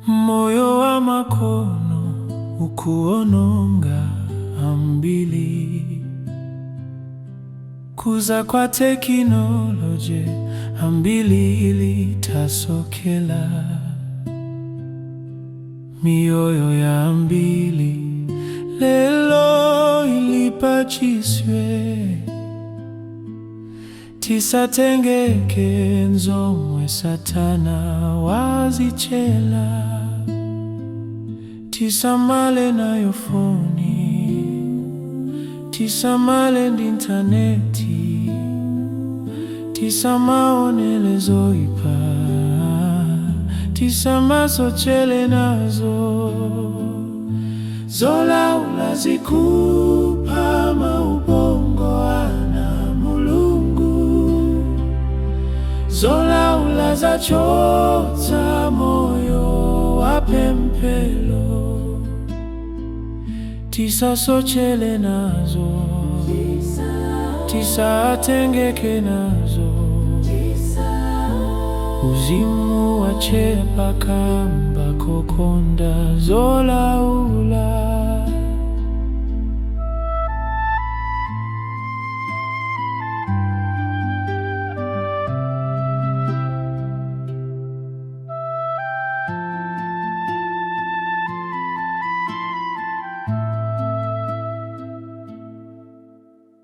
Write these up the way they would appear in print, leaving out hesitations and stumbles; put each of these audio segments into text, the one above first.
Moyo wa makono ukuononga ambili. Kuza kwa technology ambili itasokela. Mioyo ya ambili lelo ili pachiswe. Tisatengeke nzomwe Satana wazichela. Tisamale nayo foni, tisamale ndi internet, tisamaonele zoipa, tisamasochele nazo. Zolaula zikupha maubongo ana Mulungu, zolaula zachotsa moyo wa pemphero. Tisasochele nazo, tisatengeke nazo. Uzimu wachepa kamba kokonda zolaula.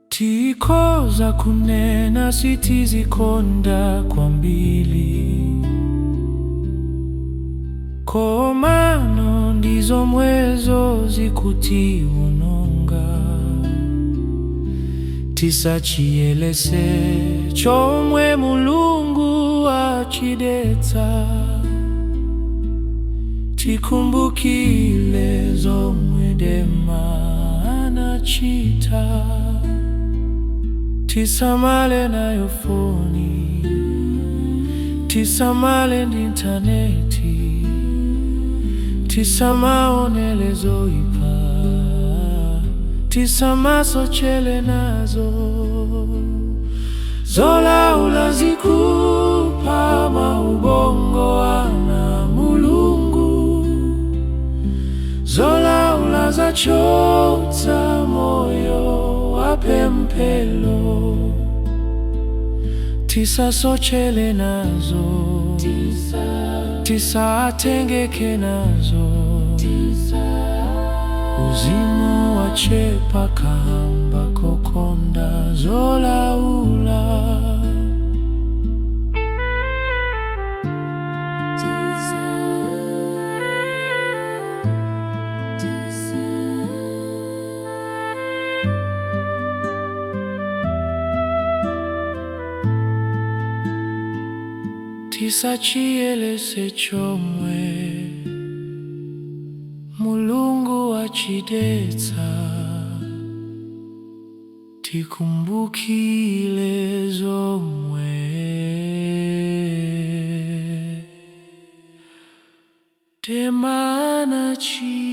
Tikhoza kunena sitizikonda kwambili, komano ndizomwezo zikutiwononga. Tisachiyelese chomwe Mulungu achidetsa. Tikumbukile zomwe Dema anachita. Tisamale nayo foni, tisamale ndi internet, tisamaonele zoipa, tisamasochele nazo. Zolaula zikupha maubongo ana Mulungu, zolaula zachotsa moyo wa pemphero. Tisasochele nazo, tisatengeke nazo. Uzimu wachepa kamba kokonda zolaula. Tisachiyelese chomwe Mulungu achidetsa. Tikumbukile zomwe Dema anachita.